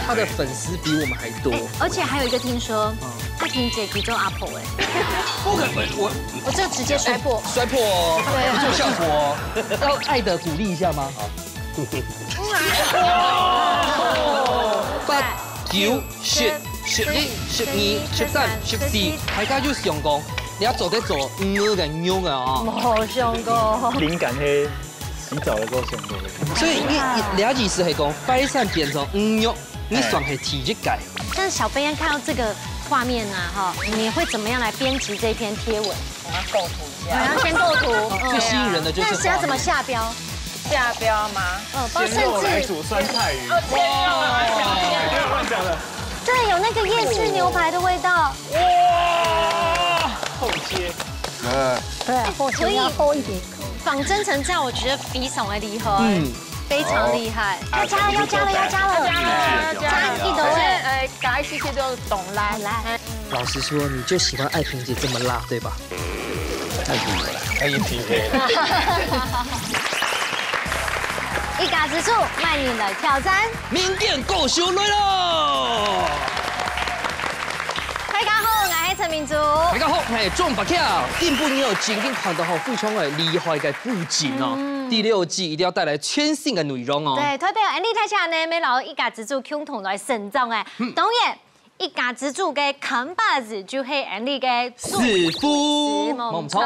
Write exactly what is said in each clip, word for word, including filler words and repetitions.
他的粉丝比我们还多。哎，而且还有一个听说，嗯。爱萍姐比做阿婆哎。不可，我，我，我就直接摔破。摔破哦，对。做效果哦，要爱的鼓励一下吗？好。八、九、十、十一、十二、十三、十四，大家就想讲，你要做得做鱼个肉啊。冇想过。灵感係洗澡的时候想到的。所以你，你了解是系讲，拜三变成鱼肉，你算系第一个。但是小编看到这个画面啊，哈，你会怎么样来编辑这篇贴文？我要构图一下。我要先构图。最吸引人的就是这个画面。那是要怎么下标？下标吗？嗯，包括甚至鲜肉来煮酸菜鱼。哦，鲜肉啊，乱讲的。对，有那个夜市牛排的味道。哇，厚切。呃，对，厚切要厚一点。仿真成这样，我觉得非常的厉害，嗯。非常厉害。啊，要加了，要加了，要加了，要加了，要加了。加一个味。现在，呃，加一些些就懂啦。懂啦。哎。老实说，你就喜欢爱萍姐这么辣，对吧？太厉害了，太硬皮了。一家之煮，卖你来挑战。民间高手来了！大家好，我是陈明珠。大家好，我是钟伯强。今晡日哦，正经看到吼，非常个厉害个布景哦。嗯。第六季一定要带来全新的内容哦。对，特别有Andy大家呢，要老一家之煮共同来成长哎。嗯。当然，一家之煮个看把子就系Andy个师傅。师傅，没错。没错。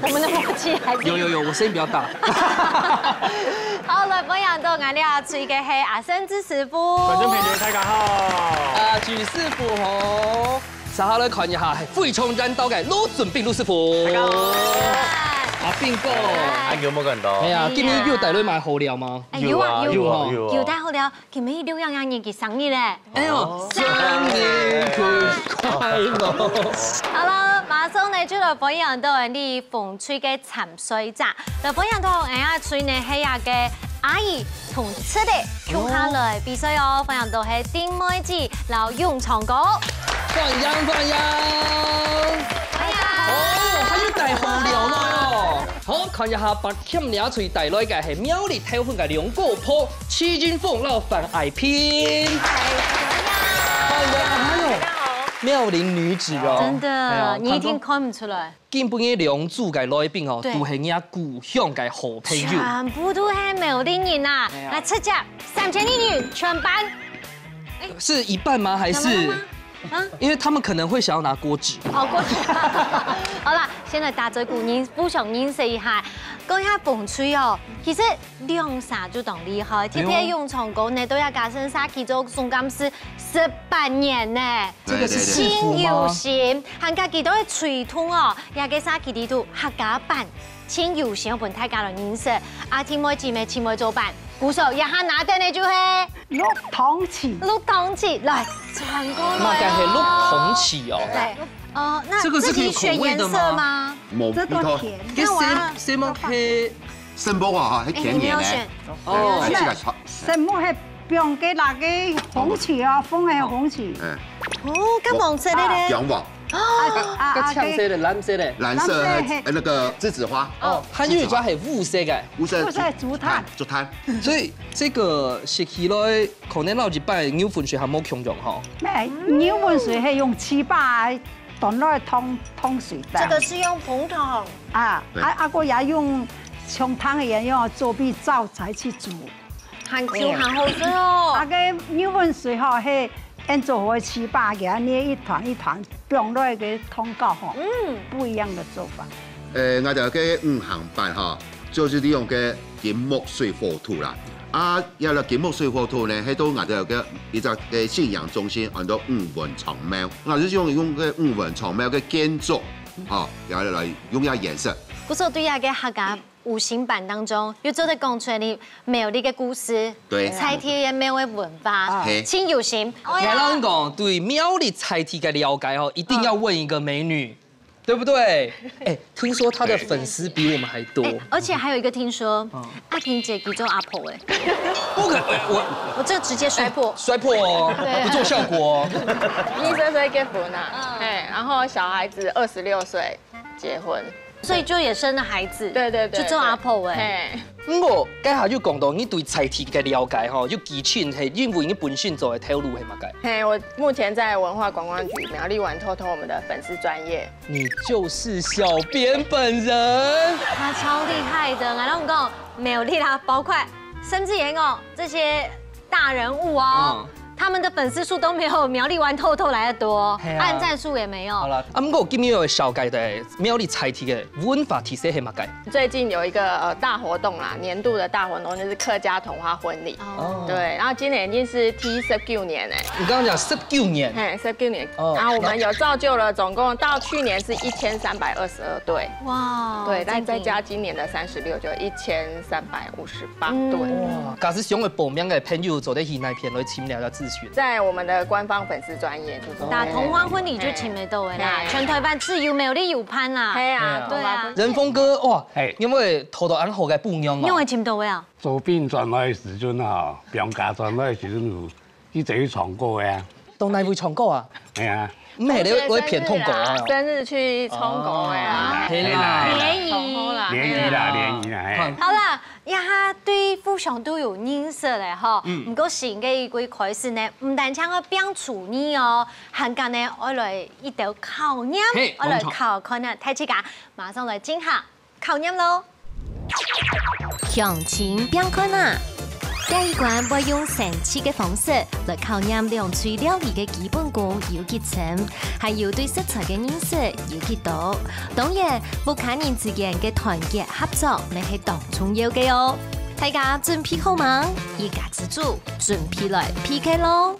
我们的默契还是有，有，有，我声音比较大。好，来，欢迎到我们阿水个系阿生之师傅。观众朋友，大家好。啊，许师傅好。接下来看一下，非常燃刀个罗准斌罗师傅。大家好。阿斌哥。哎，有没有看到？哎呀，今天又带来买好料吗？哎，有啊，有啊，有啊，有啊。有带好料。 今日六月二日佢生日咧。哎呦，哦。生日快樂！好了，马上呢就来分享到你紅隊个參賽者，来分享到哎呀，最呢係啊个阿姨同七弟共下來比賽哦，分享到係丁妹子，然后永昌哥。欢迎，欢迎！欢迎！哦，还有带好料了哦。好，看一下，把欠了最带来个系苗栗台风个两个婆。 徐云凤老板爱萍。嗨，大家好。哎呦，大家好。妙龄女子哦。真的，哎呦，你一定看不出来。看到今晡日两组个来宾哦，对。都是人家故乡个好朋友。全部都是苗栗人啊！哎呀。来，直接三千一人全班。是一半吗？还是？怎么了吗？ 啊？因为他们可能会想要拿锅子。哦，锅子。好啦，先来打嘴鼓，认，互相认识一下。讲一下风吹哦，其实两儕就当厉害，特别用唱歌呢，都要加上社区做总干事十八年呢。这个是师傅吗？真有心，还加几多个吹筒哦，也个社区里头客家版，真有心，分大家来认识。啊，弟妹姊妹，姊妹做伴，鼓手也还拿等的就系。 绿铜器。绿铜器，来，传过来哦。那个是绿铜器哦。对，哦，那这个是可以口味的吗？自己选颜色吗？这个甜的。给什，什么黑？什么啊？还哎，甜甜的。你没有选。哦。哎，这个好。什么还不用给那个红旗啊，粉的红旗。哎。哦，跟黄色的嘞？讲吧。啊，啊，啊，这青色的、蓝色的。蓝色，蓝色黑。还有那个栀子花。哦，还有一种还有乌色的。乌色竹炭。竹炭。所以 这个食起来可能老一辈牛粉水还冇共样吼。没，牛粉水系用粢粑端来烫，烫水的。这个是用红桶。啊，对。啊，啊，个也用像汤一样，用做比灶材去煮。很Q，很好吃哦。啊，个牛粉水吼，系用做好个粢粑，给它捏一团一团，放落个汤膏吼，嗯。不一样的做法。呃，我哋个五行版哈，就是利用个金木水火土啦。 啊，要了金木水火土呢，系到𠊎兜个一只个信仰中心，安到五文长庙。𠊎就用，用个五文长庙个建筑，吼，然后来用下颜色。故所对下个客家五行版当中，又做得讲出来你苗栗个故事，对。在地个庙个文化，啊。嘿。真有心。你还让讲对苗栗在地个了解吼，一定要问一个美女。 对不对？哎，听说她的粉丝比我们还多。哎，而且还有一个听说，嗯。阿萍姐比做阿婆哎。不可，哎，我我这直接摔破。摔破哦，对。不做效果哦。二十岁结婚啊，嗯。哎，然后小孩子二十六岁结婚，所以就也生了孩子，对对对，就做阿婆哎。嘿。毋過，該下又講到你對在地个了解吼，又基礎係因為你本身做个頭路係麼个？嘿，我目前在文化观光局苗栗玩透透我们的粉丝专业。你就是小编本人。他超厉害的，我跟你讲，苗栗啦，包括甚至也有这些大人物哦，嗯。他们的粉丝数都没有苗栗玩透透来的多，嘿啊。按赞数也没有。好了，啊，毋過今日有紹介个苗栗在地个文化特色係麼个？最近有一个呃大活动啦，年度的大活动就是客家桐花婚礼。哦。对，然后今年已经是第十九年哎。你剛剛講十九年，嘿，十九年。哦。然后我们有造就了，总共到去年是一千三百二十二对。哇，对，但再加今年的三十六，就一千三百五十八对。嗯。哇，假使想要报名个朋友，做得去哪片來尋了解資讯？在我们的官方粉丝专页，就是打桐花婚礼就尋得到个啦，嘿。全台灣只有苗栗有辦啦。嘿啊，对啊。桐花婚礼。仁豐哥，哇，嘿。因為討到恁好个餔娘哦。因為尋到个啊。做兵轉來个時陣啊，放假轉來个時陣有一直去唱歌个啊。到哪位唱歌啊？哎呀，毋係咧，會騙通告啊。生日去唱歌个啊。哦，係啦。聯誼。同好啦，聯誼啦，嘿啊。聯誼啦，嘿。好啦， 呀，對互相都有認識咧吼。嗯。毋過新个一季開始呢，毋單淨愛變廚藝哦，還加呢愛來一道考驗，嘿，愛來考看啊，大自家馬上來進行考驗咯。鄉親變看啊！這一關會用生趣个方式來考驗兩隊料理个基本功有幾深，還有對食材个認識有幾多。當然，屋下人之間个團結合作乜係當 重要个哦。大家準備好嗎？一家之煮，準備來PK咯！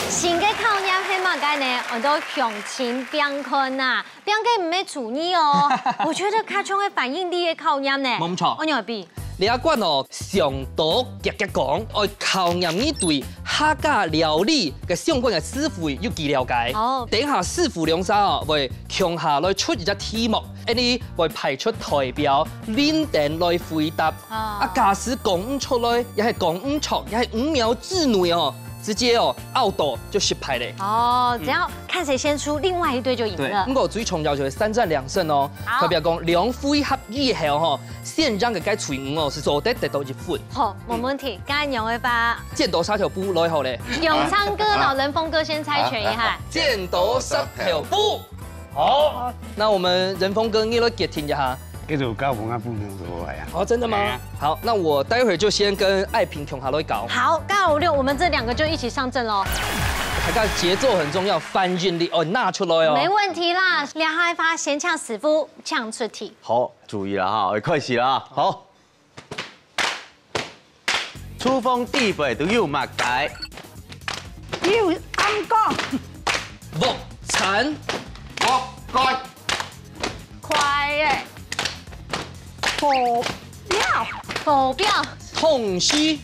新个考驗係麼个呢？安到鄉親變看啊，變个毋係廚藝哦，我覺得較像係反應力个考驗呢。無錯。我牛逼。這關哦，上到遽遽講，愛考驗你對客家料理个相關个詞彙有幾了解。哦。等下師傅兩儕哦，會共下來出一隻題目，恁呢會派出代表輪等來回答。 啊。啊，假使講毋出來，也係講毋著，也係五秒之內哦，直接哦，out到就失敗咧。哦，只要看誰先出，另外一隊就贏了。對，毋過最重要就係三戰兩勝哦，好。代表講兩回合以後吼，先贏个該隊伍哦，係做得得到一分。好，無問題，該仰會發？剪刀石頭布來好咧。永昌哥摎仁豐哥先猜拳一下。剪刀石頭布。 好，那我們仁豐哥，你來決定一下。這就交分啊，不能說哎呀。哦，真的嗎？哎呀。好，那我待會就先跟愛萍共下來搞。好，剛好六，我們這兩個就一起上陣咯。大家節奏很重要，反應力哦，拿出來哦。沒問題啦，兩害發先請師傅請出題。好，注意了哈，開始了啊。好。 廚房底背都有麼个？有醃鍋、鑊鏟、鑊蓋、筷仔、火錶、火錶、湯匙、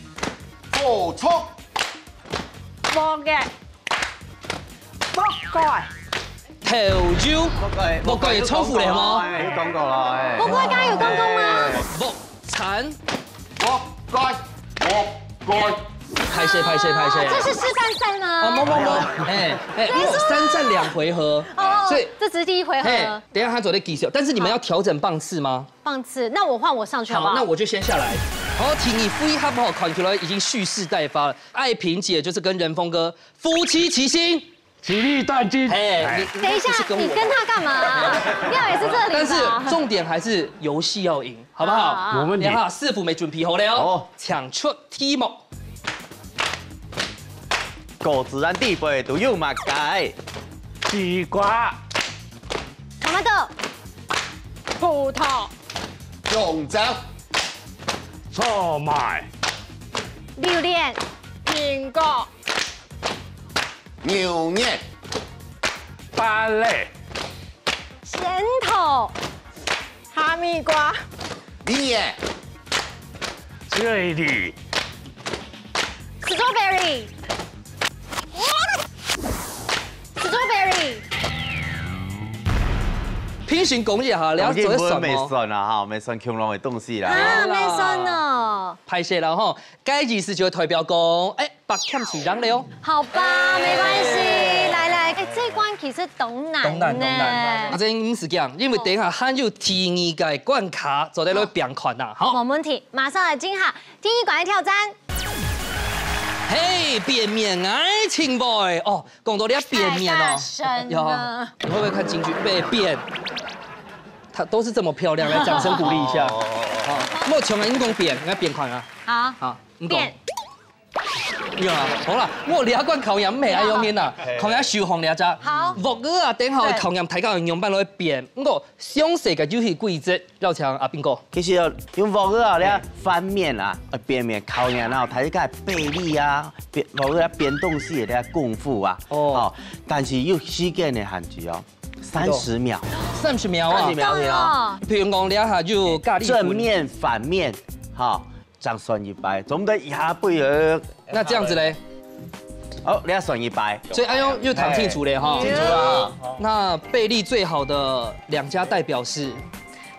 火銼、鑊仔、鑊蓋、豆油、鑊蓋，鑊蓋重複了嗎？哎，講過了，哎。鑊蓋剛剛有講過嗎？哎。鑊 鏟、鑊蓋、鑊蓋。歹勢，歹勢，歹勢。這是示範賽嗎？啊，無，無，無。哎，哎，因為三戰兩回合，哦，所以，這只是第一回合。嘿，等一下他做得繼續，但是你們要調整棒次嗎？棒次，那我換我上去好不好？好，那我就先下來。好，第二回合吼，看起來已經蓄勢待發了。愛萍姐就是跟仁豐哥夫妻齊心。 起立，大金。嘿，哎。你，等一下，你不是跟我嗎？你跟他幹嘛？要也是這裡吧？但是重點還是遊戲要贏，好不好？啊，啊，啊。沒問題。你好，師傅沒準備好了哦。好。請出題目。果子園底背都有麼个？西瓜。Tomato。葡萄。香蕉。草莓。榴槤。蘋果。 牛眼。芭樂。仙桃。哈密瓜。梨仔。水梨。Strawberry。Strawberry。平行講一下，你要做什麼？我根本沒算啊，哈，沒算恐龍的東西啦。啊，沒算哦。歹勢了吼， 該意思就代表講，哎，白欠水人了哦。好吧，沒關係，來，來，哎，這關其實當難呢。當難，當難。啊，這毋使驚，因為等一下還有第二個關卡做得來拼看吶，好。無問題，馬上來進行第一關个挑戰。嘿，變面愛情boy哦，講到這變面哦，太大聲了。有，你會不會看京劇？變面，她都是這麼漂亮，來掌聲鼓勵一下。哦，莫像啊，你講變，來變看啊。好，好，你講。變。 呀，好啦，𠊎這關考驗毋係恁樣啦，考驗手項這隻。好。木魚啊，等下會考驗大家用仰般來變。毋過詳細个遊戲規則，邀請阿斌哥。其實哦，用木魚啊，你看翻面啊，呃，變面考驗啊，大家个臂力啊，變，木魚啊，變東西个功夫啊。哦。哦，但是有時間个限制哦，三十秒。三十秒啊。三十秒去哦。譬如講，這下就咖哩粉。正面、反面，哈。 正算一擺，總得一下不如。那這樣子嘞？好，你也算一擺。所以哎喲，又談清楚了哈。清楚了哈。那臂力最好的兩家代表是？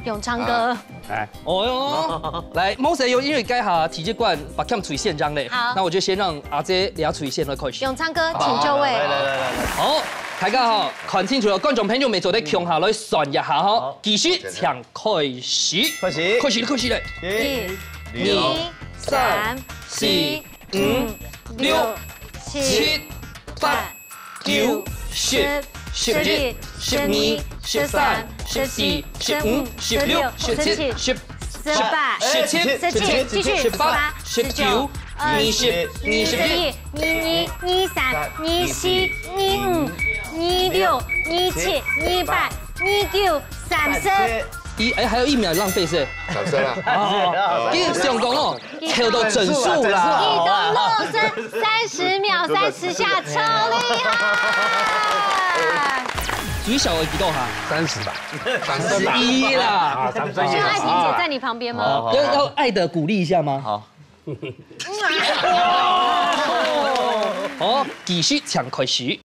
永昌哥。哎，哦喲，來，毛先生，因為該下第一關八強最現場嘞，好。那我就先讓阿姐倈最先來開始。永昌哥，請就位。來來來來來。好，大家好，看清楚了，觀眾朋友們做得共下來算一下哈，好。繼續請開始。開始。開始了，開始了。一、二、三、四、五、六、七、八、九、十、十一、十二、十三、十四、十五、十六、十七、十八、十七、十七，繼續，十八、十九、二十、二十一、二二、二三、二四、二五、二六、二七、二八、二九、三十。咦，哎，還有一秒浪費是？掌聲啊！哦，哦，哦。跟你講哦，跳到整數啦。一等落水三十秒，三十下，超厲害！最少有幾多哈？三十吧。三十一啦。啊，三十一。需要愛萍姐在你旁邊嗎？好，好，好。要，要愛的鼓勵一下嗎？好。好，繼續請開始。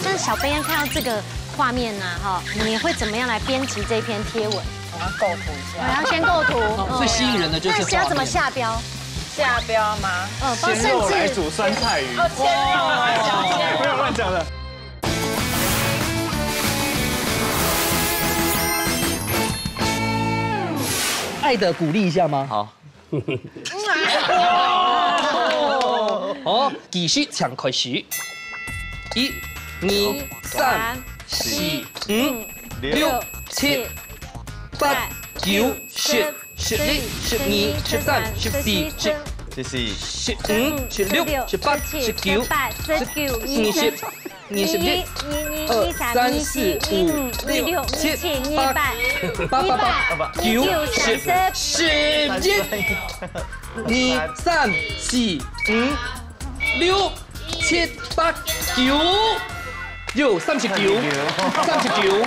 像小朋友看到這個畫面啊，哈，你會怎麼樣來編輯這篇貼文？我要構圖一下。我要先構圖。哦，最吸引人的就是那是要怎麼下標？下標嗎？嗯，不然甚至鮮肉來煮酸菜魚。哦，鮮肉來講，鮮肉。不要亂講了。愛的鼓勵一下嗎？好。 好，繼續請開始。一、二、三、四、五、六、七、八、九、十、十一、十二、十三、十四、十、十四、十五、十六、十八、十九、十九、二十、 二十一、二二、二三、二四、五、六、七、八、八、八、八、九、十、十一、二、三、四、五、六、七、八、九，有三十九，三十九。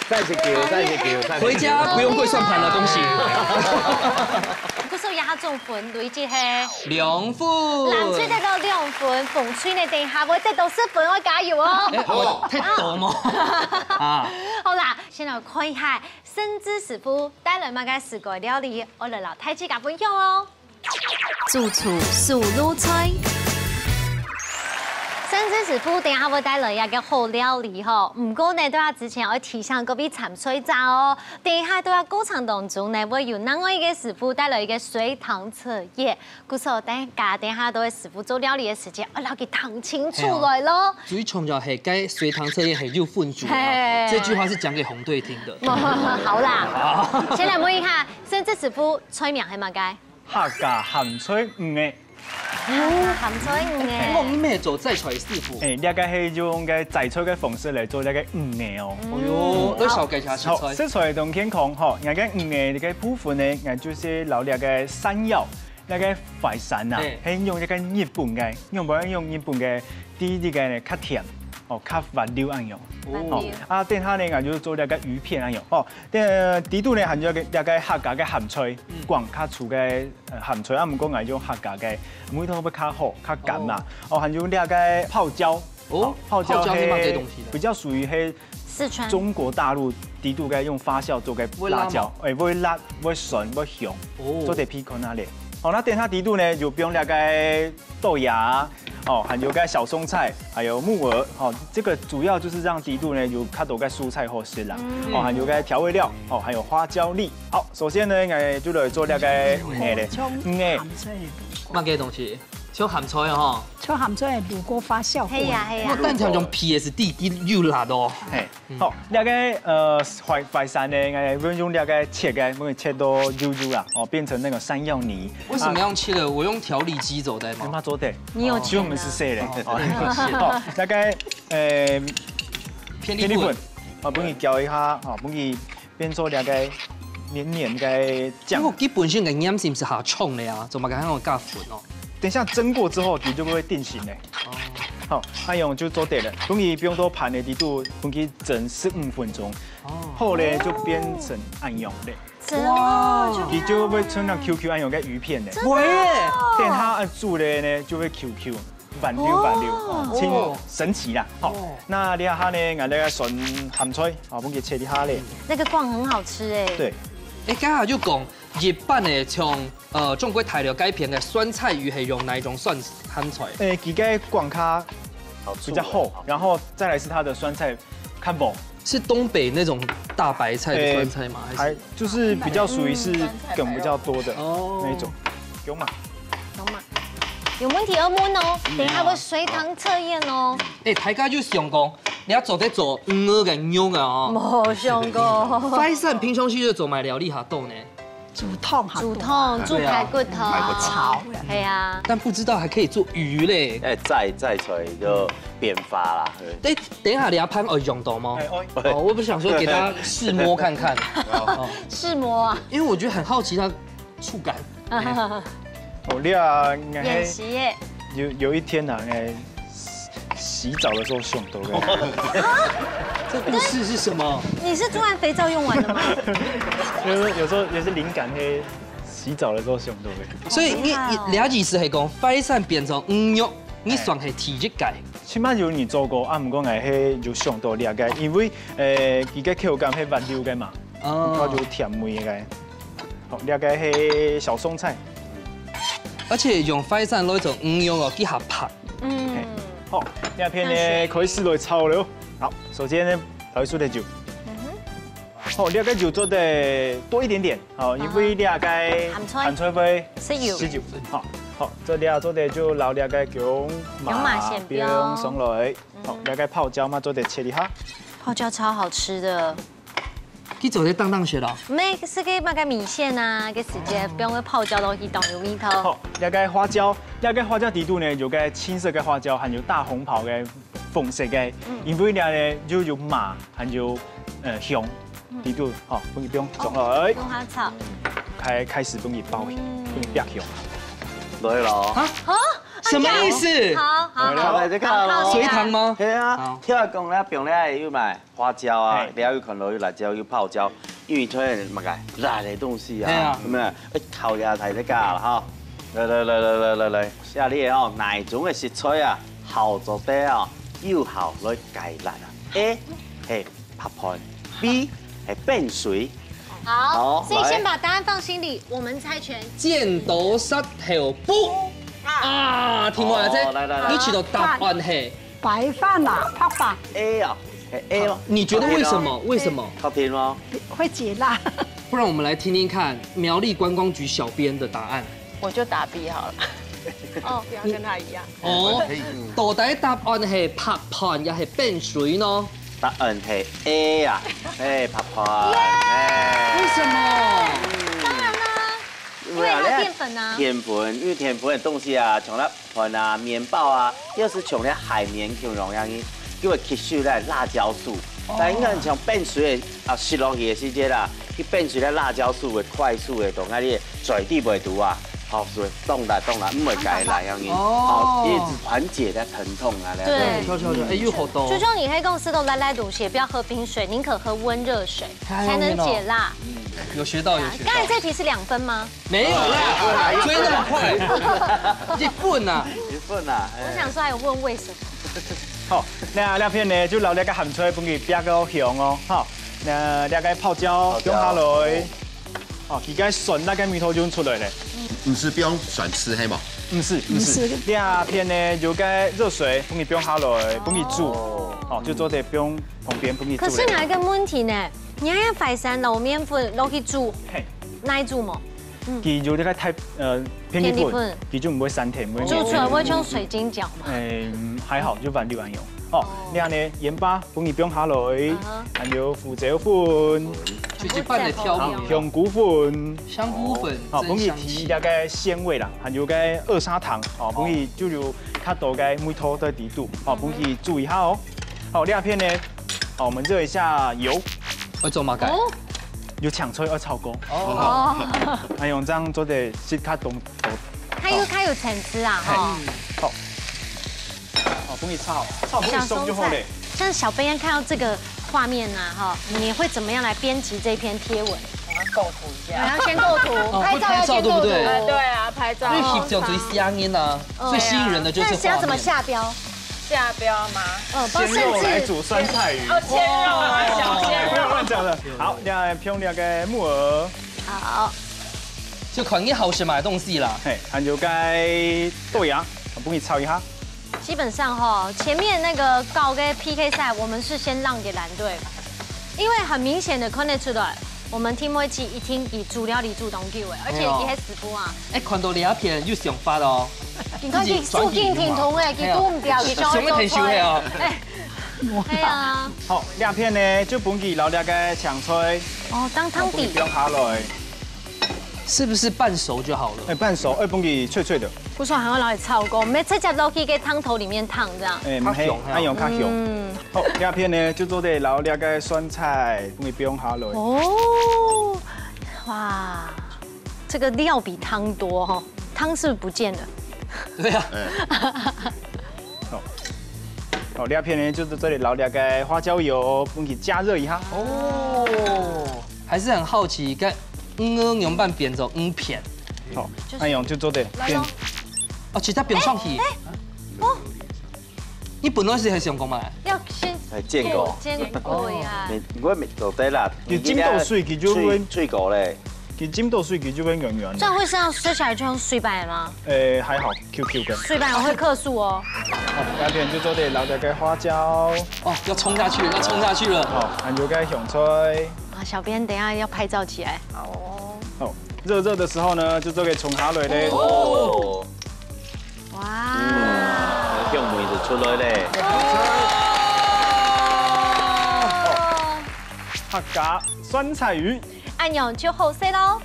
三十九，三十九，三十九。回家不用跪算盤了，恭喜。 故所這下總分累積係兩分。藍隊得到兩分，紅隊呢等下會得到十分，愛加油哦。哎，好。我太多嗎？啊。好啦，先來看一下，盛智師傅帶來麼个四個料理，愛來摎大自家分享哦。主廚手路菜。盛智師傅等下會帶來一個好料理吼，毋過呢，在這之前愛提醒各位參賽者哦，等下在這過程當中呢，會有另外一個師傅帶來一個隨堂測驗。 故所等下，等下都會師傅做料理个時節，愛摎佢聽清楚來咯。最重要係該隨堂測驗係有分數个哦。嘿。這句話是講給紅隊聽的。好啦，先來問一下，盛智師傅菜名係麼个？客家鹹菜魚仔。客家鹹菜魚仔。我毋係做齋菜師傅。欸，這個係用該齋菜个方式來做這個魚仔哦。哎喲，愛紹介一下食材。好，食材當健康吼，𠊎个魚仔个部分呢，𠊎就係摎這個山藥 該個淮山啊，嘿。係用該個日本个，用，毋用日本个，第一個呢較甜，哦，較滑溜恁樣。哦。哦，啊，等下呢，𠊎就做這個魚片恁樣。哦，等，底肚呢，還有該，該個客家个鹹菜，嗯。講較粗个，呃，鹹菜，啊，毋過𠊎用客家个，味道會較好，較甘嘛。哦。哦，還有這個泡椒。哦，哦，泡椒係，泡椒係麼个東西呢？比較屬於係四川。中國大陸底肚个用發酵做个辣椒，會辣嗎？欸，會辣，會酸，會香，哦。做得配看下咧。 好，該等下底肚呢，就放這個豆芽，哦，還有个小松菜，還有木耳，哦，這個主要就是讓底肚呢有較多个蔬菜好食啦，哦，還有个調味料，哦，還有花椒粒。好，首先呢，𠊎就來做這個，哎嘞，嗯，哎，麼个東西？像鹹菜啊吼。像鹹菜滷過發酵過。係啊係啊。我單淨用P S D佢有辣哦。嘿，好，這個呃淮淮山呢，𠊎會用這個切个，會切到幼幼啦，哦，變成那個山藥泥。為什麼要切的？我用調理機做得嗎？你媽做得，你有錢啊就我們是誰嘞？哦，那個呃片片栗粉，哦，幫你攪一下，哦，幫你變做這個黏黏个醬。因為佢本身个黏性係較重个啊，做麼个還要加粉哦？等一下蒸過之後，你就會定型嘞。好，恁樣就做得了。幫你放到盤个底肚，幫你蒸十五分鐘，好嘞就變成恁樣嘞。真的，你就會成像QQ恁樣个魚片嘞。喂，等下煮嘞呢，就會QQ，軟溜軟溜，哦，真神奇啦。好，那這下呢，𠊎來選鹹菜，好，幫你切一下嘞。那個醬很好吃哎。對，哎，剛才就講一般的像呃中國大陸該片个酸菜魚係用哪一種酸鹹菜？誒，佢个醬較比較厚，然後再來是它的酸菜較無。是東北那種大白菜的酸菜嗎？還是還就是比較屬於是梗比較多的哦那一種，有嘛？懂嗎？有問題要問哦，等一下會隨堂測驗哦。哎，大家就想講，你要做得做魚个肉个哦。無想過。淮山平常時就做麼个料理較多呢？煮湯下煮湯、煮排骨湯、排骨炒。係啊，但不知道還可以做魚嘞。哎，再再出一个变化啦。等等一下你要盤愛用到嗎？哎，哦，哦，我不是想說給大家試摸看看，哦，試摸啊，因為我覺得很好奇它觸感。哦，你啊，應該演習耶。有有一天啊，應該洗洗澡的時候想到的，這故事是什麼？你是昨晚肥皂用完了嗎？就是有時候也是靈感會洗澡的時候想到的。所以你你了解是係講淮山變成魚肉，你算係第一屆。起碼有你做過啊，毋過𠊎係有想到這個，因為誒，佢个口感係滑溜个嘛，哦然後有甜味个。好，這個係小松菜，而且用淮山來做魚肉哦，幾下拍。嗯，好，這片呢可以試來炒了。好，首先呢，來試个酒。好，這個酒做得多一點點，好，因為這個鹹菜鹹菜會係有係有，好，好，做這做得就撈這個薑薑嫲先放上來，好，這個泡椒嘛做得切一下，泡椒超好吃的。佢做得當當食咯。毋係，係个麼个米線啊，个時節放个泡椒落去當有味道。好，這個花椒，這個花椒底肚呢有個青色个花椒，還有大紅袍个紅色个，因為這呢又有麻，還有呃香，底肚，好，分佢放上來，用它炒，開開始分佢爆香，分佢爆香。來咯。什麼意思？好好好，來，這個咯。隋唐嗎？係啊好，聽講咧，放咧有買花椒啊嘿，了有看到有辣椒有泡椒，因為佢麼个辣个東西啊係啊，係咪？哎，烤呀，大家啦哈。來來來來來來來，下列哦，哪一種个食材啊，好做得啊，又好來解辣啊？A係白飯，B係冰水。好，好所以先來把答案放心裡，我們猜拳。剪刀石頭布啊！聽我這，哦來來來你知道答案係？白飯啦，白飯。 A啊，係 A咯。你覺得為什麼？為什麼？靠天咯。會解辣。不然我們來聽聽看苗栗觀光局小編的答案。我就打 B 好了。哦，不要跟他一樣。哦，到底答案係白飯也係冰水呢？答案係A啊，係白飯。哎為什麼？當然啦，因為它有澱粉啊。澱粉，因為澱粉个東西啊，像那飯啊、麵包啊，又係像那海綿形容樣个，因為吸收那辣椒素。但你看像冰水个啊，食落去个時節啦，佢冰水个辣椒素會快速个同那个嘴裡會堵啊，好，所以凍啦凍啦，毋會解辣樣个，哦好，一直緩解那疼痛啊，那樣對跳跳跳，哎，又好多就。像你黑公司都來來滷血，不要喝冰水，寧可喝溫熱水，哎才能解辣。有學到，有學到。剛才這題是兩分嗎？沒有啦，追得很快，一分啊。一分啊，哎我想說還有問為什麼。好，那這片呢就撈這個鹹菜分佢煏到香哦，好，那這個泡椒泡椒放下來，哦，佢个酸辣个味道就出來了。毋係放酸醋係無？毋係，毋係。毋係。這片呢，有个熱水，分佢放下來，分佢煮。哦，就做得放旁邊，分佢煮咧。可是有一個問題呢，你還要擺上老麵粉落去煮，嘿。哪一煮無？嗯。佢有這个太，呃，片栗粉，片栗粉。佢就毋會散忒，毋會黏黏。煮出來會像水晶餃嘛？哎，嗯，還好，就反正還有。哦，你看呢，鹽巴，分佢放下來，嗯哼。還有胡椒粉。 就是拌个調味啦。香菇粉。香菇粉，好，分佢提這个鮮味啦，還有个二砂糖，好，分佢就有較多个味道在裡肚，好，分佢煮一下哦。好，這片呢，好，我們熱一下油。會做麼个？哦。有青菜愛炒過。哦。還有這樣做得食較多。它有，它有層次啊，哈。好。好，分佢炒，炒分佢熟就好咧。像小編看到這個畫面啊，哈，你會怎麼樣來編輯這篇貼文？我要構圖一下。我要先構圖，哦，拍照要先構圖。會拍照對不對？啊，對啊，拍照。因為翕相最吸引人啊，哦。最吸引人的就是畫面。那是要怎麼下標？下標嗎？嗯，不然甚至鮮肉來煮酸菜魚。哦，鮮肉啊，小鮮肉。不要亂講了。好，這樣來用那個木耳。好。就看你好食麼个東西啦。嘿，還有該豆芽，分佢炒一下。 基本上吼，前面那個搞个P K賽，我們是先讓給藍隊，因為很明顯的看得出來，我們Team H一定比主料理組當久誒，而且也很師傅啊。哎，看到這片有想法哦。你看，佢手緊停動誒，佢顧毋掉，佢想要做菜。想要退休了哦。哎，對啊。好，這片呢，就分佢撈這个青菜，哦，當湯底。好，分佢放下來。 是不是半熟就好了？哎，半熟，哎，分佢脆脆的。不是，還要拿來炒過，沒直接落去个湯頭裡面燙這樣。哎，毋係，較香哈。愛用較香。嗯。好，這片呢，就做得撈這个酸菜，分佢放下來。哦，哇，這個料比湯多哈，湯是不是不見了？對啊。好，好，這片呢，就做得撈這个花椒油，分佢加熱一下。哦。 還是很好奇，該魚仔仰般變做魚片？好，恁樣就做得變。來咯。哦，直接放上去。哎，哎，哦。你本來係很想講麼个？要先哎，煎過。煎過呀。你，你會做得啦，佢浸到水，佢就會脆，脆過咧。佢浸到水，佢就會軟軟的。這樣會是要吃起來就像水粄嗎？哎，還好。 Q Q个。水粄會克數哦。好，這片就做得撈這个花椒。哦，要衝下去了，要衝下去了。好，還有个香菜。啊，小編等一下要拍照起來。好哦。好，熱熱的時候呢，就做得衝下來咧。哦。哇。嗯，香味就出來咧。客家酸菜魚。恁樣就好食咯。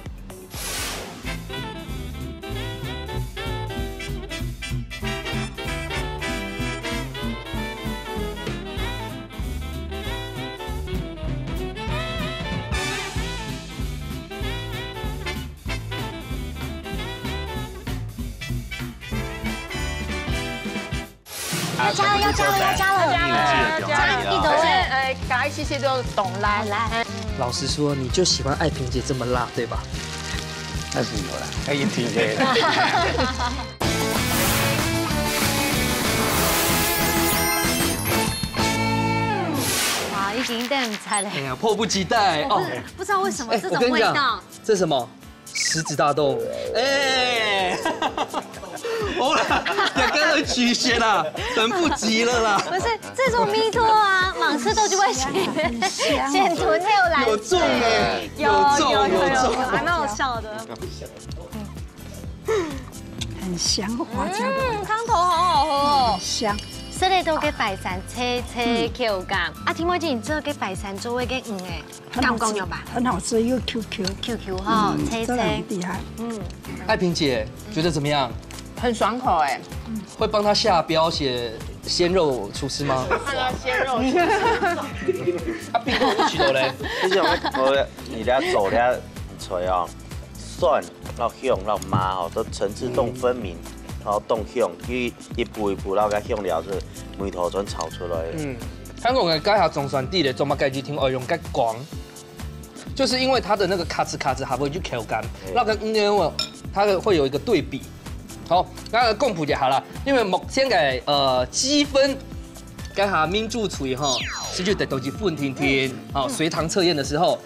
要加了，要加了，要加了。加油！加油！哎，加一些些就懂啦。來。老實說，你就喜歡愛萍姐這麼辣，對吧？那是有啦，愛萍姐。哇，已經等毋及了。哎呀，迫不及待哦。不知道為什麼這種味道。哎，我跟你講，這什麼？ 獅子大動物。哎，好啦，兩個人曲線啦，等不及了啦。不是，這種米托啊，滿是都就會選，選土豆來。有中哎，有中，有中。還蠻好笑的。很香，花椒。嗯，湯頭好好喝哦。香。這裡都給擺上脆脆口感。啊，聽講你這個擺上做一個嗯哎， 很好吃，感覺有吧？很好吃，又Q Q。Q Q哈，嗯，脆脆。真的很厲害。嗯。愛萍姐覺得怎麼樣？很爽口哎。會幫她下標寫鮮肉廚師嗎？看到鮮肉廚師。啊，並不是咧。就是我，我，你這做這菜哦，蒜、老香、老麻吼，都層次當分明，然後當香，佢一步一步，然後該香料係梅頭轉炒出來个。嗯。 香港个該下中酸地咧，做麼个一定愛用該光？就是因為它的那個咔吱咔吱，還會有口感，那個嗯，它的會有一個對比。好，那個公布一下啦，因為目前个呃積分，該下民主廚哈，是就得到一分定定，好，隨堂測驗的時候，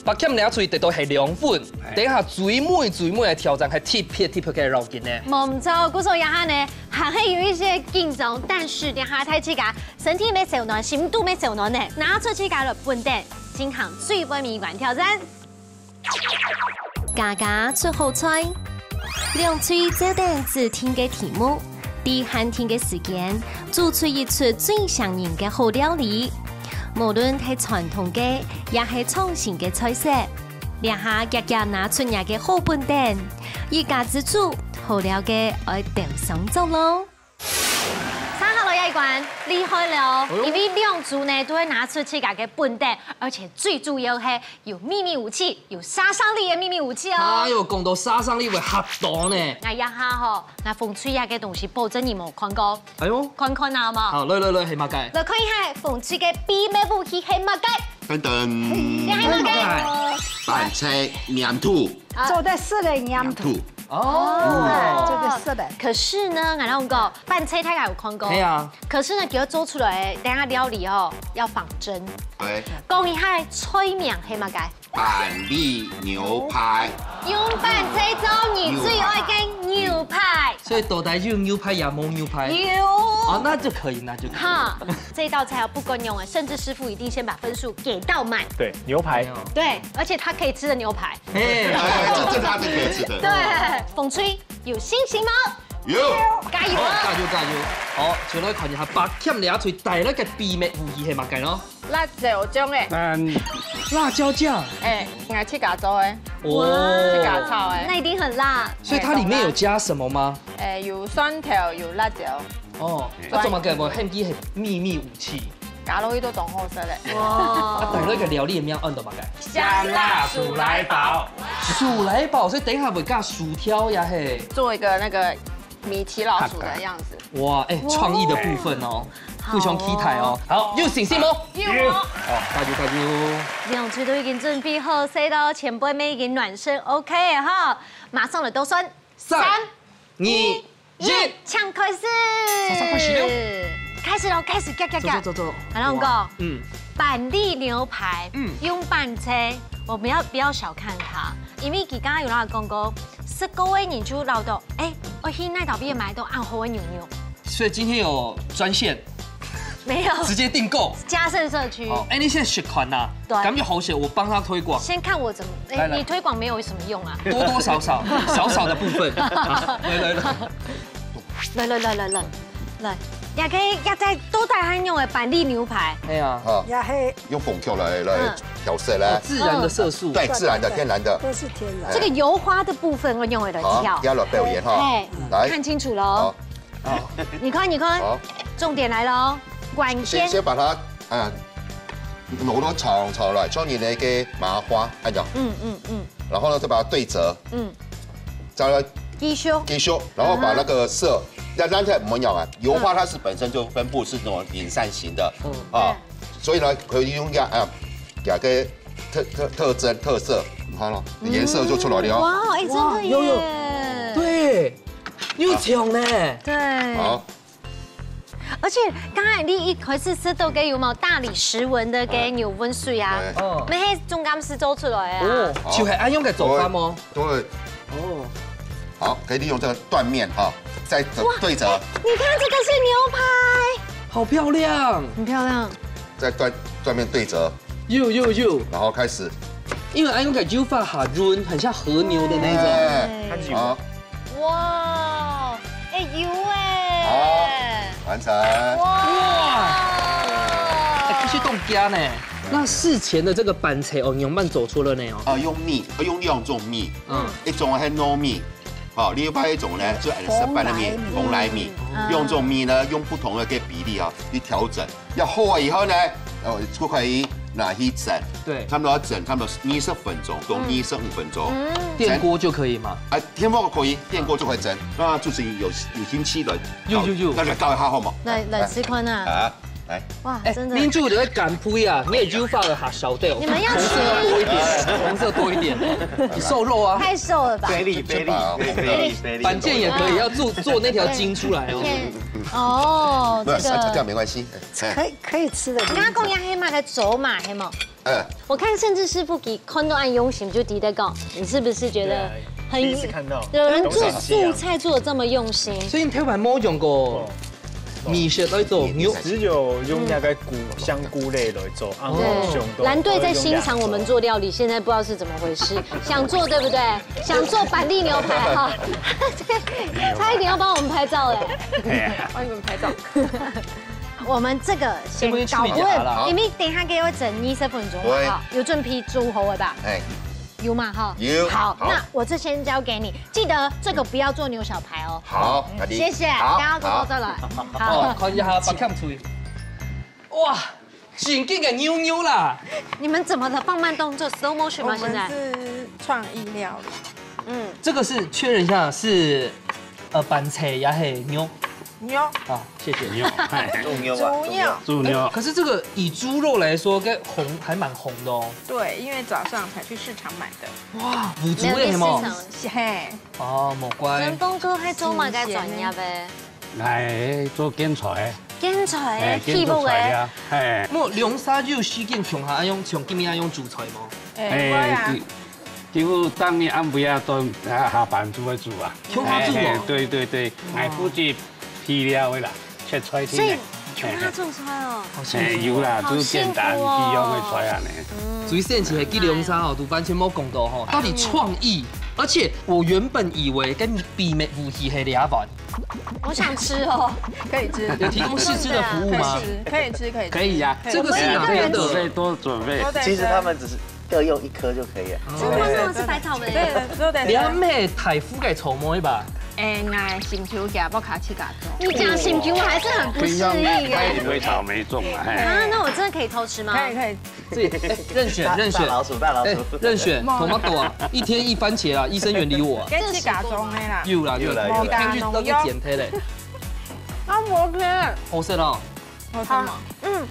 八強拿出得到係兩分，等下最尾最尾个挑戰係特別特別个要緊呢。無錯，故所這下呢，還係有一些緊張，但是等下大自家身體愛燒暖，心都愛燒暖呢，拿出自家來本等，進行最尾一關挑戰。家家出好菜，兩隊照等指定个題目，在限定个時間，做出一出最像人个好料理。無論係傳統个，也係創新个菜色，這下遽遽拿出若个好本等，一家之煮，好料个愛鬥上桌咯。 上下來這一關，厲害了哦！哎喲，因為兩組呢都會拿出自家个本等，而且最主要係有秘密武器，有殺傷力的秘密武器哦。哎喲，講到殺傷力會嚇到呢。哎呀哈吼，該紅隊這个東西保證你無看過。哎喲，看看啊嘛。好，來來來，係麼个？來看一下紅隊个秘密武器係麼个？等等，這係麼个？粄脆黏土。 做得食个黏土。黏土。哦，做得食个。可是呢，𠊎同你講，粄脆大家有看過，係啊。可是呢，佢做出來，等下料理哦，要仿真。對。講一下菜名係麼个？粄粒牛排。用粄脆做你最愛个牛排。所以到底有牛排也無牛排？有。哦，那就可以，那就可以。哈，這道菜哦，不管用了，甚至師傅一定先把分數給到滿。對，牛排。對，而且他可以吃的牛排。 嘿，哎，這，這他是可以吃的。對，紅隊有信心嗎？有。加油啊！哦，加油，加油！好，就來看一下八強這隊帶來个秘密武器係麼个咯？辣椒醬誒。嗯，辣椒醬。誒，𠊎自家做誒。哇，自家炒誒。那一定很辣。所以它裡面有加什麼嗎？誒，有蒜頭，有辣椒。哦，啊，做麼个無喊佢係秘密武器？ 加落去都當好食咧。哇！啊，帶來个料理个名安到麼个？香辣鼠來寶。鼠來寶，所以等一下會加薯條也係。做一個那個米奇老鼠的樣子。哇，哎，創意的部分哦，互相期待哦。好，有信心無？有哦。哦，加油加油！兩隊都已經準備好勢咯，前輩們已經暖身OK哈，馬上來倒算。三、二、一，請開始。馬上開始了。開始了，開始，遽遽遽。走走走走。來，我講，嗯，粄粒牛排，嗯，用粄脆，我們要不要小看它？因為佢剛剛有摎𠊎講過，食過个人就摎到，哎，我去哪位買到恁好个牛肉。所以今天有專線，沒有，直接訂購。嘉盛社區。哦，哎，你現在選款吶？ 對。感覺好險，我幫他推廣。先看我怎麼，哎，來，來。你推廣沒有什麼用啊。多多少少，少少的部分。好，來，來，來。來，來，來，來，來，來。也可以，也在多帶還用的粄粒牛排。哎呀。啊，也係。用紅曲來，來調色啦。哦，自然的色素。對，自然的，天然的。都是天然。這個油花的部分我用來調。好，要來表演哈。嘿，來。看清楚了哦。好。 你看，你看，好。重點來了哦，關鍵。先，先把它，啊，挪到長長來，像你那個麻花，按照。嗯，嗯，嗯。然後呢，再把它對折。嗯。再來繼續。繼續，然後把那個色，要讓它不一樣啊。油畫它是本身就分布是那種零散型的，嗯。啊，所以呢，可以用這樣，啊，給它個特，特，特徵，特色，你看咯，顏色就出來了哦。哇，哎，真的耶。哇，有，有。對。 有像呢。對。好。而且剛才你一開始食到个有無大理石紋的个牛紋水啊？對。哦。乜係總幹事做出來啊。哦，就係恁樣个做法嗎？對。哦。好，可以利用這個斷面哈，再對折。你看這個是牛排。好漂亮。很漂亮。再斷，斷面對折。 有，有，有。然後開始。因為恁樣个油畫下潤，很像和牛的那種。哎，好。哇，哎，有哎。好，完成。哇。哎，這係當驚呢。那事前的這個粄脆哦，仰般做出來呢哦？啊，用米，用兩種米，嗯。一種係糯米，好，另外一種呢，就係食粄个米，紅來米。紅來米。嗯。兩種米呢，用不同的个比例啊，去調整。 要好了以後呢，哦，就可以拿去蒸。對。差不多要蒸，差不多二十分鐘到二十五分鐘。嗯。電鍋就可以嗎？啊，電鍋可以，電鍋就可以蒸。那主持人有，有興趣的，有，有，有。那就教一下好嗎？來，來試看啊。啊，來。哇，哎，真的。恁樣就會減肥啊，你的油畫會較少，對。你們要紅色多一點，紅色多一點。你瘦肉啊。太瘦了吧？Belly，belly，belly，belly。反正也可以，要做，做那條筋出來哦。哦，沒有，這個這樣沒關係。 可以，可以吃的。你剛剛講个係麼个芝麻，係無？嗯，我看甚至師傅佢看到恁用心，就知得講，你是不是覺得很對啊，第一次看到有人做有感覺啊素菜做的這麼用心？所以你頭擺無用過米食來做肉。只有用那個菇、香菇類來做，啊，對，用到藍隊在欣賞我們做料理，現在不知道是怎麼回事，想做對不對？想做板栗牛排哈，對，他一定要幫我們拍照哎。幫你們拍照。我們這個先搞先不要處理掉它啦滾，因為等一下給我整二十分鐘喂哈，有準備煮好了吧？哎，有嘛哈？有好，好那我這先交給你，記得這個不要做牛小排哦。好，那你謝謝，好，等下過後再來。哦，看一下八強出。哇，真緊个牛牛啦！你們怎麼了？放慢動作，slow motion 我嗎？現在們是創意料理，這個是確認一下是呃板菜也係牛牛啊，謝謝。牛，哎，豬牛豬肉，豬牛，可是這個以豬肉來說，該紅還蠻紅的哦。對，因為早上才去市場買的。哇，五豬味係無？嘿，哦，無怪順。風哥還做麼个專業个？來做建材，建材哎，个，畜牧个。啊，哎，無兩儕有時間共下愛用，像今日愛用煮菜無？哎，會啊，幾乎當日暗晡啊，都下班就會煮啊。共下煮哦哎，對對對，哎，負責配料个啦，切菜所以定全他做菜哦。好幸哎，福。有啦，好就簡單幸福哦一樣个菜啊呢。最神奇係，佢兩儕吼，都完全無講到吼，到底創意，而且我原本以為該秘密武器係這碗，我想吃哦。可以吃，有提供試吃的服務嗎？可以吃，可以吃，可以吃，可以呀，可以這個是哪個的？準備多準備。都得其實他們只是各用一顆就可以了。真的嗎？是白炒梅。對，都得你阿妹大夫个草莓吧？哎，𠊎心臼夾，不卡起嘎中。你講心臼還是很不適應哎。不會草莓種啊，哎。啊，那我真的可以偷吃嗎？可以可以，自己哎任選任選大老鼠，大老哎鼠。任選，tomato啊，一天一番茄啊，醫生遠離我啊。跟起嘎中的啦。有啦有啦，有啦我看就都被剪忒了。啊，我天，好食哦。好吃嗎？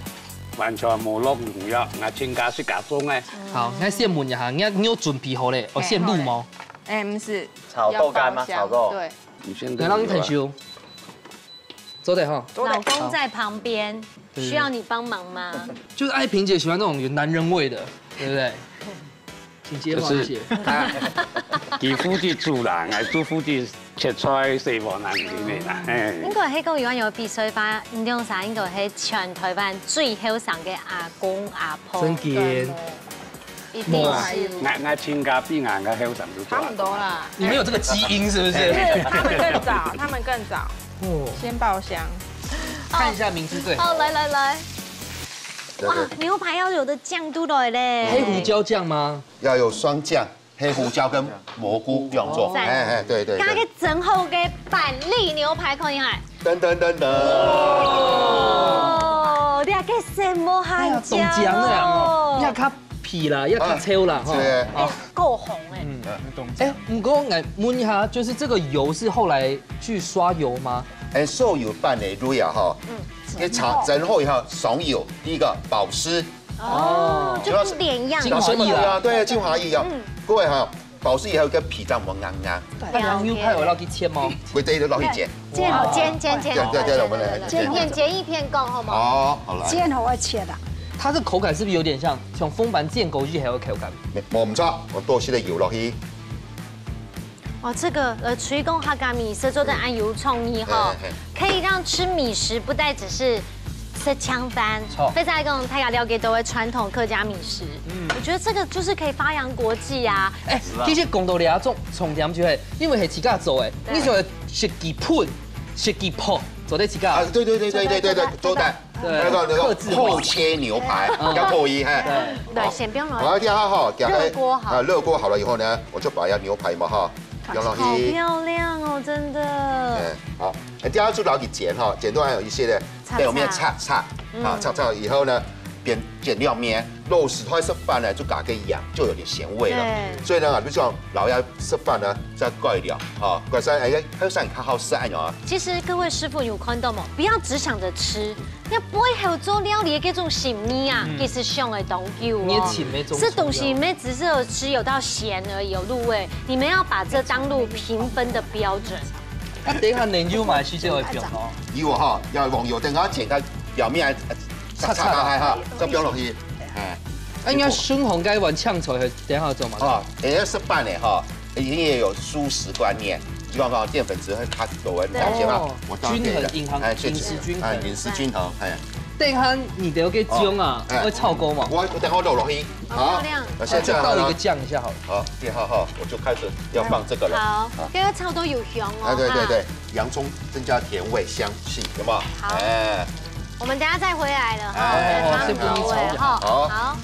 完全無落農藥，𠊎全家自家種个。好，那先問一下，你你有準備好咧？哦，現滷嗎？哎，不是，炒豆干嗎？要爆香炒豆。對，你現在來讓你退休，做得哈。都得老公在旁邊，對需要你幫忙嗎？就是愛萍姐喜歡那種有男人味的，對不對？請接話，就是謝謝。他，佢負責煮啦，𠊎就負責切菜、洗碗啊，你明白啦，哎。應該係講有有比賽法，你兩儕應該係全台灣最後生个阿公阿婆。真的。一定是。𠊎𠊎全家比𠊎个後生就差不多啦。你們有這個基因是不是？是他們更早，他們更早，哦，先爆香。看一下明珠隊。好，來來來，哇對對，牛排要有的醬都來咧。黑胡椒醬嗎？要有雙醬，黑胡椒跟蘑菇用做。讚哎哎，對對對。加个真好个板栗牛排，看一下。噔噔噔噔。哦，你个什麼哎呀還，中獎了哦，要較皮啦，要較粗啦哈。對。夠紅哎。哎，毋過𠊎問一下，就是這個油是後來去刷油嗎？哎，所有拌个料啊哈，嗯，給炒蒸好以後，上油，第一個保濕，哦，就跟臉一樣。精華液啦。啊，對，精華液啊。各位哈，保濕以後个皮當無硬硬，那牛排有落去切嗎？我這一個落去剪，煎好，煎煎煎，對對對，我們來剪片剪一片講好嗎？好，好來，煎好愛切啦。它的口感是不是有點像像風帆煎過以後的口感？無毋錯，我多些个油落去，哇，這個呃，廚工客家米食做得恁有創意哈，可以讓吃米食不再只是食淨飯，錯非常講大家了解到个傳統客家米食，嗯，我覺得這個就是可以發揚國際啊。哎，其實講到這種重點就係，因為係自家做个，你想食幾盆、食幾盆，做得自家啊，。對對對對對對對，做得。對那個那個客製化厚切牛排，要厚一哈。對對，先不用了。好，這樣哈，給它熱鍋好啊，熱鍋好了以後呢，我就把它牛排嘛哈，用落好去。漂亮哦，真的。嗯，好，這樣就落去煎哈，煎到還有一些的擦擦表面擦擦啊，擦擦以後呢，變煎料面，肉絲太食飯呢，就加個鹽，就有點鹹味了。對所以呢，就像老爺食飯呢，再改良啊，改善哎，還有像較好食哎喲。其實各位師傅有看到嗎？不要只想著吃，要背後做料理的這種心意啊，其實想个當久哦。你的情沒做出來這東西沒只是有吃有到鹹而已，有入味，你們要把這當入評分的標準。那等一下奶油嘛，其實會放哦。油哈，要用油，等下煎到表面啊，擦擦開哈，再放落去，哎，啊，應該酸紅該碗青菜，等下做麼个？哦，也是拌的哈，因為有素食觀念，希望講澱粉質會較多，了解嗎？哦，我當然可以的。均衡，營養，哎，對，飲食均衡。哎，飲食均衡，哎。等下你的該醬啊，哦，哎。會炒過嗎？我，我等下落落去。好，好，漂亮。那現在呢？那就倒一個醬一下好了。好，對，好，好，我就開始要放這個了。好，啊。這個炒到有香哦，啊，對，對，哈。對，洋蔥增加甜味香氣，有沒有？好。哎。我們等下再回來了哈，哎，再放調味哈。好，好。好。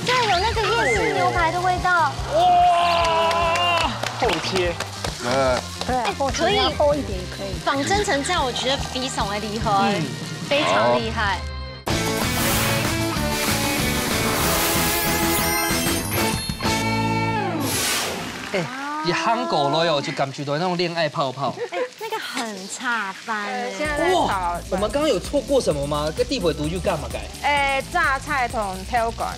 对，有那个夜市牛排的味道。哇，厚切。嗯。对，哎，厚切，可以要厚一点也可以。仿真成这样，我觉得非常的厉害，嗯。非常厉害。哎，一行過來哦，就感覺到那種戀愛泡泡。哎，那个很差翻哎。呃，现在在炒哇，我们刚刚有错过什么吗？在地鬼毒就干嘛改？哎，榨菜同豆乾。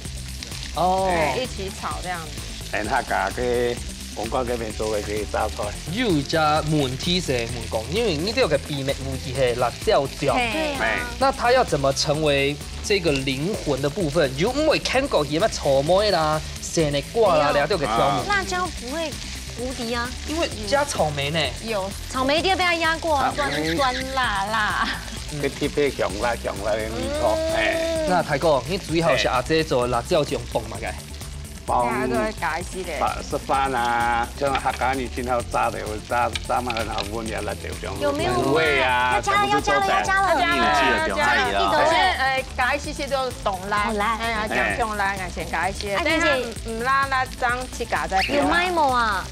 哦。哎，一起炒這樣子。等下加个，我講這邊做个這个榨菜。有一隻問題係問講，因為你這个秘密武器係辣椒醬。嘿。哎。那它要怎麼成為這個靈魂的部分？又毋會看過去乜草莓啦、西瓜啦，沒有。這个調味。辣椒不會無敵啊。因為加草莓呢。有。草莓一定要被它壓過啊。草莓。酸酸辣辣。 个特別香辣香辣个味道，嗯。哎。那大哥，你最好係阿姐做辣椒醬放麼个？放大家都會加一些的。飯，食飯啊，像客家人盡好炸的，或者炸，炸嘛很好闻呀，辣椒醬。有沒有啊？入味啊，要加了，什麼都做得。要加了，要加了。你有記得講阿姨啊。記得。我先，呃，加一些些就懂啦。懂啦。哎呀，哎。講懂啦，先加一些。哎，但是，姐姐。嗯，辣辣醬自家再調。有賣無啊？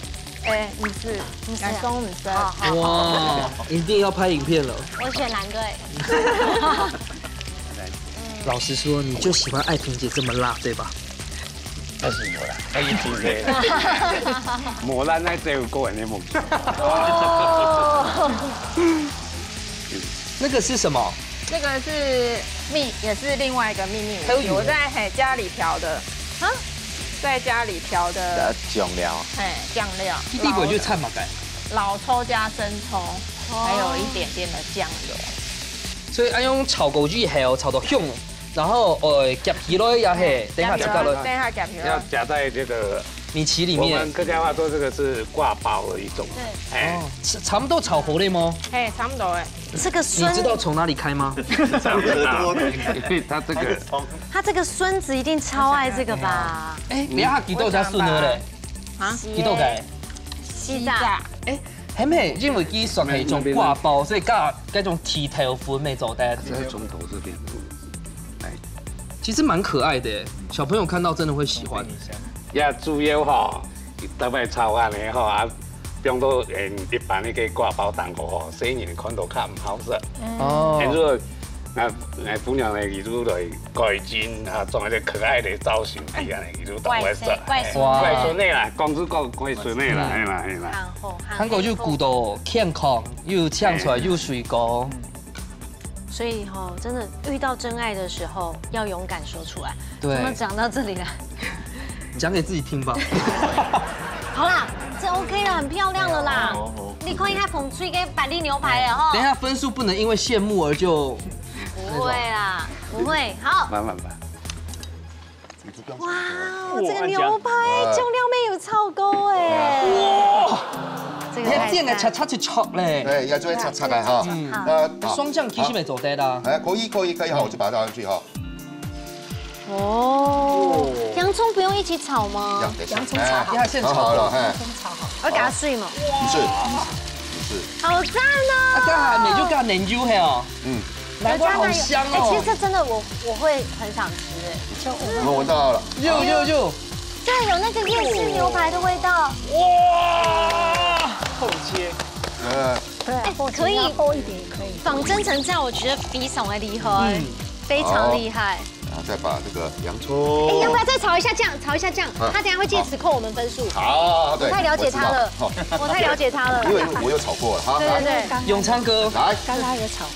哎，毋使，毋使啊。來送毋使。好，好，好。哇，一定要拍影片了。我選藍隊。老實說，你就喜歡愛萍姐這麼辣，對吧？但是有啦，他一直在。無辣，那只有個人的夢想。哦。那個是什麼？這個是秘，也是另外一個秘密武器，還有魚。我在，嘿，家裡調的。啊？在家裡調的。呃，醬料。嘿，醬料。你底背就摻麼个？老抽加生抽，哦。還有一點點的醬油。所以愛用炒過以後，炒到香，然後，呃，夾起來也係，等一下自家來。等一下夾起來。要夾在這個米奇裡面。我們客家話說這個是掛包的一種。對。哎。哦，是差不多炒好了嗎？嘿，差不多哎。這個孫，你知道從哪裡開嗎？因為它這個，它這個孫子一定超愛這個吧？哎，等一下幾多隻孫仔咧？啊？幾多個？四隻。哎，係毋係因為佢算係一種掛包，所以加該種豬頭粉乜做得？在中國這邊，哎。其實蠻可愛的，小朋友看到真的會喜歡。也主要吼，特別炒飯个吼，啊，放到，嗯，一般那個掛包當中吼，細人看到較毋好食。哦。哎，如果，那，那姑娘呢，佢就來改進啊，裝一個可愛的造型，哎呀，佢就當會食。乖孫，乖孫。哎，乖孫仔啦，講是講乖孫仔啦，嗯。哎啦，哎啦。還好，還好。韓國就顧到健康，又青菜，哎。又水果。嗯。 所以吼，真的遇到真愛的時候，要勇敢說出來。對。怎麼講到這裡來？講給自己聽吧。好啦，這OK了，很漂亮了啦。好，好，好。你看一下紅隊跟百利牛排了吼。等一下分數不能因為羨慕而就，不會啦，不會。好。慢慢來。 哇，這個牛排醬料乜有炒過哎。哇，這個太讚。你還煎个切切切切咧。對，要做切切个哈。嗯。好。那，好。雙醬其實乜做得啦。哎，可以，可以，可以，好，我就把它倒上去哈。哦，洋蔥不用一起炒嗎？要，等一下。洋蔥炒好。哎，你還現炒過？好，好了，哎。洋蔥炒好。要加水嗎？不是，不是。好讚哦！啊，剛才你就加奶油嘿哦。嗯。 難怪好香哦。哎，其實這真的我，我會很想吃哎。就我們聞到了。有，有，有。對，有那個夜市牛排的味道。哇，厚切。呃，對，哎，可以。厚切，要厚一點也可以。仿真成這樣，我覺得非常的厲害，嗯。非常厲害。好。然後再把這個洋蔥。哎，要不要再炒一下醬？炒一下醬，啊。他等下會藉此扣我們分數。好，對，我太了解他了，我知道。好。我太了解他了。因為我有炒過了，哈。對，對，對。永昌哥。來。剛剛有炒。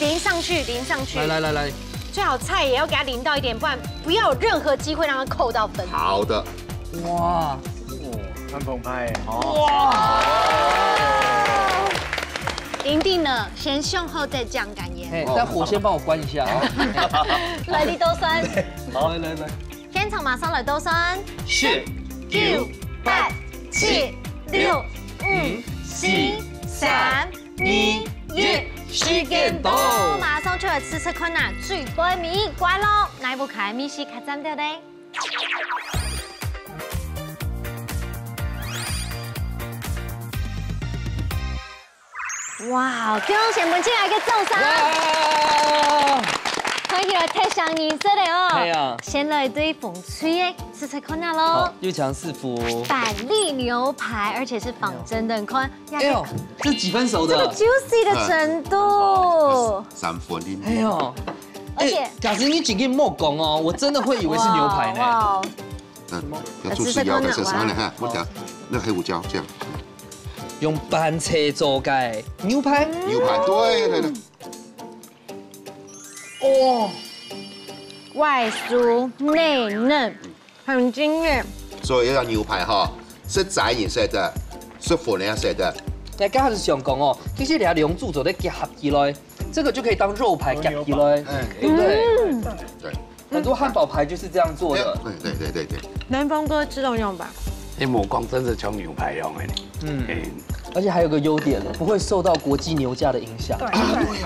淋上去，淋上去。來，來，來，來。最好菜也要給它淋到一點，不然不要有任何機會讓它扣到分。好的。哇，哦，很澎湃耶。哦。哇！一定呢，先上好再醬感覺。嘿，哦。但火先帮我关一下哦。来，你倒算。好，来来来。现场马上来倒算。十、九、八、七、六、五、四、三、二、一，时间到。马上就来试试看呐，最尾一关咯，哪一步开，咪西开战斗嘞？ 哇，恭喜我们进来个掌声！哇！看起来太像颜色了哦。哎呀。先来对风吹的试试看啊咯。好，又讲师傅。板栗牛排，而且是仿真的，你看，哎呦，这几分熟的？这个 juicy 的程度。三分一。哎呦，而且哎，假设你今天莫讲哦，我真的会以为是牛排呢。哇，哇。嗯，要做事要的，试试看啊，试试看哈，哇。我讲那黑胡椒这样。 用番茄做个牛排。牛排，对对对。哦，外酥内嫩，很惊艳。所以要牛排哈，是炸颜色的，是粉颜色的。大家还是想讲哦，其实两两组做得结合起来，这个就可以当肉排夹起来，嗯，对不对？嗯。对。 很多汉堡排就是这样做的。对对对对对。南方哥吃到用吧？哎，目光真是像牛排一样哎。嗯，哎，而且还有个优点，不会受到国际牛价的影响。对，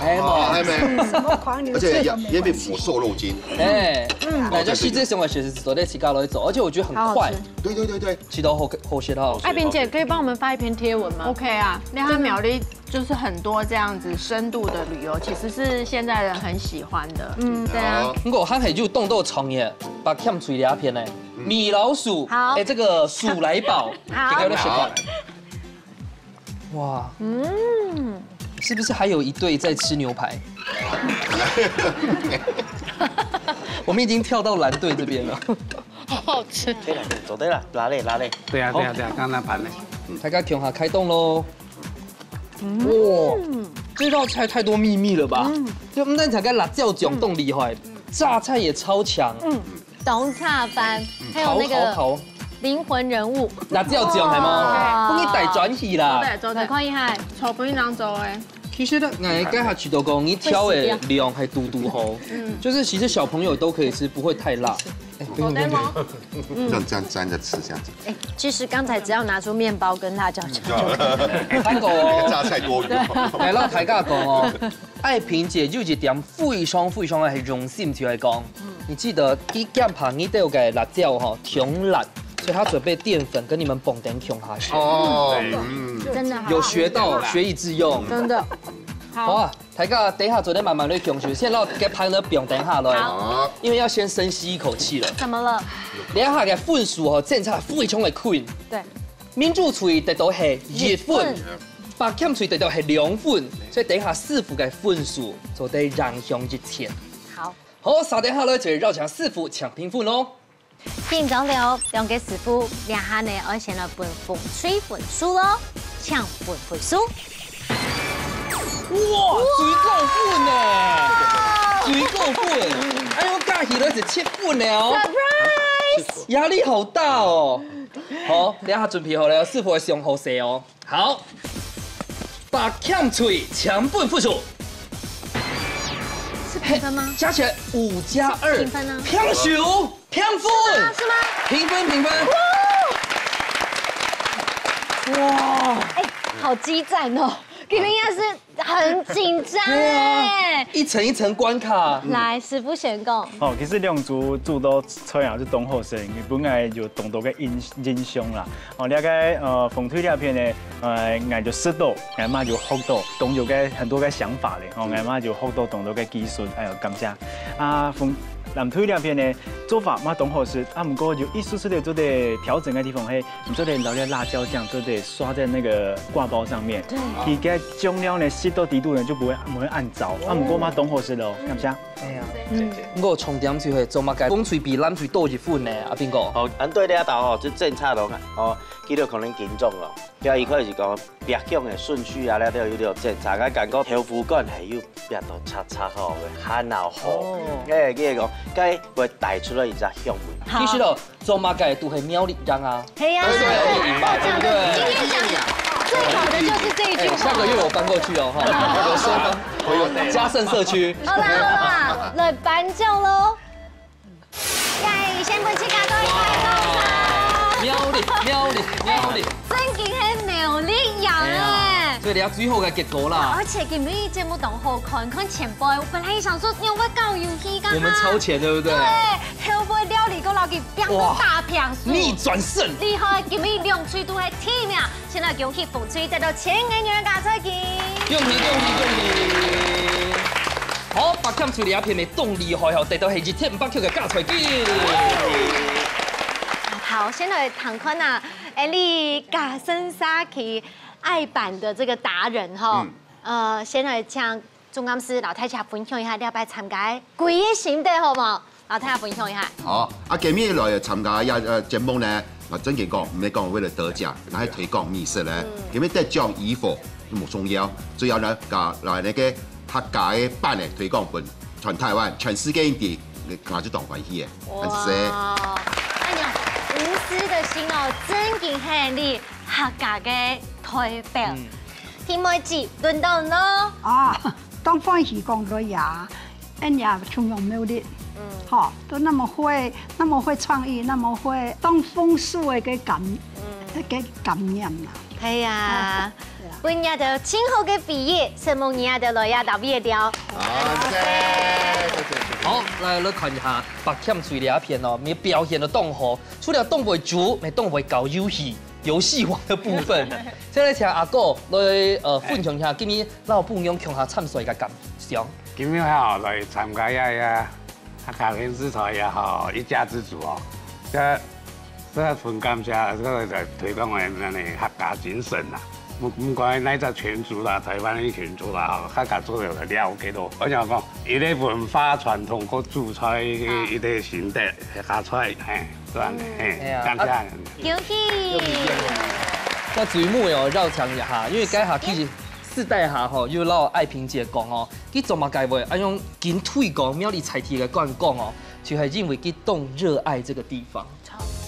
哎嘛，哎没有，什么狂牛？而且也也没有瘦肉精。哎，嗯，那就实际上来学习做得自家来做，而且我觉得很快，好好吃。对对对对，吃到好好吃哈。艾萍姐可以帮我们发一篇贴文吗？OK啊，那他苗栗就是很多这样子深度的旅游，其实是现在人很喜欢的。嗯，对啊。好。不过还係有當多創業，把欠水的片呢，米老鼠，好。哎，这个鼠来宝，好。给大家试看。哇，嗯，是不是还有一对在吃牛排？我们已经跳到蓝队这边了。好好吃。可以了，可以，做得了，拉嘞拉嘞。对啊对啊对啊，刚刚那盘呢？大家共下开动喽。 哇，这道菜太多秘密了吧？就毋單淨个辣椒醬當厲害，榨菜也超强。嗯，當下饭，還有那個靈魂人物。辣椒醬係嗎？哇，幫你帶轉去啦。做得做得，看一下，炒飯當做誒。其實呢，𠊎剛才知道講，你調个量還堵堵好，嗯，就是其實小朋友都可以吃，不會太辣。哎，不用不用不用。 这样这样沾着吃这样子。哎，其實剛才只要拿出麵包跟辣椒醬就可以了。哎，當過哦。那个榨菜多餘。來，讓大家講哦，艾萍姐有一點非常非常的用心，就係講，你記得佢揀拍你兜个辣椒吼，當辣，所以她準備澱粉跟你們放等共下去。哦，嗯，真的好。有學到，學以致用。真的。好啊。 大家等一下做得慢慢來享受，先讓該盤仔放等下來，好。因為要先深吸一口氣了。怎麼了？等一下个分數吼，檢查非常的緊。對。民主隊得到係一分，一分。百謙隊得到係兩分，所以等一下師傅个分數做得影響一切。好。好，續等下來就邀請師傅請評分咯。 緊張了，兩個師傅，這下呢愛先來分紅隊分數咯，請分分數。哇，水果粉呢？哇！水果粉，哎喲，加起來係七分了哦。Surprise！壓力好大哦。好，等一下準備好了，師傅會上好勢哦。好，百謙隊請分分數。是評分嗎？加起來五加二，是評分啊。平手。 平分。是嗎？是嗎？平分，平分。哇！哇！哎，好激戰哦，肯定也是很緊張哎。一層一層關卡。來，師傅先講。哦，其實兩組煮到菜啊，就當好食，佢本來就當多个印印象啦。哦，這个呃，紅隊這片呢，呃，𠊎就食到，𠊎嘛就學到，當有个很多个想法咧，哦，𠊎嘛就學到當多个技術，哎喲，感謝。啊，紅藍隊這片呢， 做法嘛當好食，啊，毋過有一絲絲个做得調整个地方，係，你做得拿那個辣椒醬做得刷在那個掛包上面，對。佢个醬料呢，吸到底肚呢，就不會，不會恁燥，啊，毋過嘛當好食咯，感謝。哎呀，嗯，毋過重點就係做麼个紅隊比藍隊多一分呢，阿斌哥？哦，藍隊這道哦，就政策咯，哦，佢就可能緊張咯。 佢一開始講，煏香个順序啊，了了有了檢查，𠊎感覺豆腐乾還有煏到赤赤吼，還好好。哦。哎，佢講，該會帶出來一隻香味。好。其實咯，做麼个都係苗栗人啊。係啊，對對對，對不對？今天講的，今天講的。最好的就是这一句话。哎，下个月我搬过去哦，哈，有收吗？我有加盛社区。好啦好啦，来颁奖喽！耶，先分自家多一个掌声。苗栗，苗栗，苗栗。正經係苗栗人哎。所以你要最後个結果啦。而且今日節目當好看，看前輩，我本來想說，你有沒有搞遊戲幹嘛？我們超前，對不對？對，後背料理過老給變成大平數。哇，逆轉勝。厲害，今日兩隊都係第一名。 先來恭喜紅隊得到千元个加菜金。恭喜恭喜恭喜！好，八強隊這片个動力好，好得到係一千八百个加菜金。好，先來看看啊，哎，你加盛社區愛辦的這個達人哈，嗯。呃，先來請鍾監事摎大家分享一下這擺參加个歸個心得好無？ 摎大家分享一下。好，啊，今日來參加這，呃，節目呢，啊，正經講，毋係講為了得獎，乃係推廣美食呢。嗯。今日得獎與否，無重要，主要呢，佮，來那個客家个粄呢，推廣分全台灣、全世界人知，𠊎就當歡喜个。哇，感謝。哎呀，無私的心哦，正經係你客家个代表。嗯。天妹姊，輪到你囉。啊，當歡喜講到呀。 恁樣崇洋媚外，嗯。吼，都那麼會，那麼會創意，那麼會當風俗的个感，嗯。个感染啦。係啊，對啊。分你兜盡好个回憶，承蒙你兜來呀，特別个聊。好，謝謝，謝謝。好，來，來看一下八強隊這片哦，你表現得當好，除了當會煮，也當會搞遊戲，遊戲王的部分。先來請阿哥來，呃，分享一下今日摎朋友共下參賽个感想。 今日吼，來參加這个客家電視台也好，一家之煮哦，這，這分感謝，這个來推廣个咱个客家精神啦。毋，毋管哪隻群組啦，台灣个群組啦，吼，客家做得了解到。我想講，一个文化傳統个煮菜个一个心得，客家菜，嘿，做恁呢，嘿，嗯。感謝。恭喜！在最尾哦，邀請一下，因為該下其實私底下吼，有摎愛萍姊講哦， 佢做麼个會恁樣緊推廣苗栗在地个觀光哦，就係因為佢當熱愛這個地方。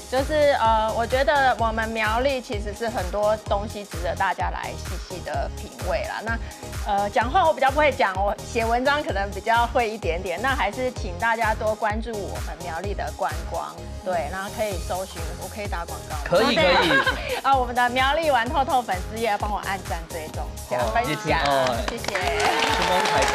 就是呃，我覺得我們苗栗其實是很多東西值得大家來細細的品味啦。那呃，講話我比較不會講，我寫文章可能比較會一點點。那還是請大家多關注我們苗栗的觀光，對，然後可以搜尋，我可以打廣告嗎？可以可以。啊，我們的苗栗玩透透粉絲頁，幫我按讚追蹤。 加分享，哦，謝謝。承蒙大家。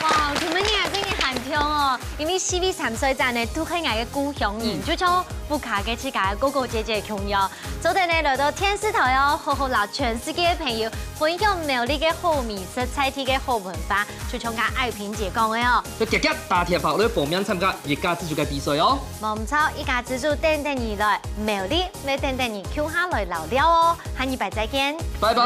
哇，佢兜人啊，真个還暢哦！因為四位參賽者呢，都係𠊎个故鄉人，嗯。就像屋下个自家个哥哥姐姐共樣，做得呢來到電視台哦，好好摎全世界个朋友分享苗栗个好美食、在地个好文化，就像剛愛萍姊講个哦。愛遽遽打電話來報名參加一家之煮个比賽哦。無毋著，一家之煮等等你來，苗栗也等等你共下來尞尞哦。下禮拜再見。拜拜。